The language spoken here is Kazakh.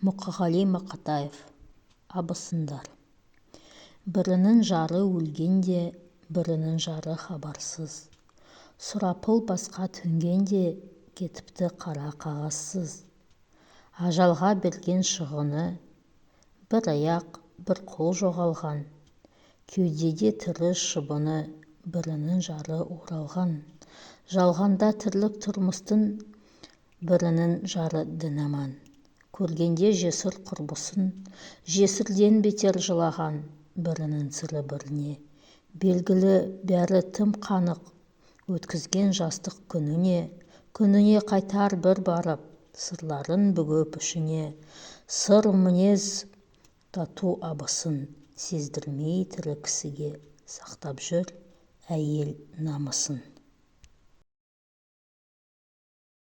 Мұқағали Мақатаев. Абысындар. Бірінің жары өлгенде, бірінің жары хабарсыз. Сұрапыл басқа төнгенде, кетіпті қара қағазсыз. Ажалға берген шығыны, бір аяқ, бір қол жоғалған. Кеудеде тірі шыбыны, бірінің жары оралған. Жалғанда тірлік тұрмыстың, бірінің жары дін аман. Көргенде жесір құрбысын, жесірден бетер жылаған, бірінің сыры біріне белгілі, бәрі тым қанық. Өткізген жастық күніне, күніне қайтар бір барып, сырларын бүгіп ішіне. Сыр мінез тату абысын, сездірмей тірі кісіге, сақтап жүр әйел намысын.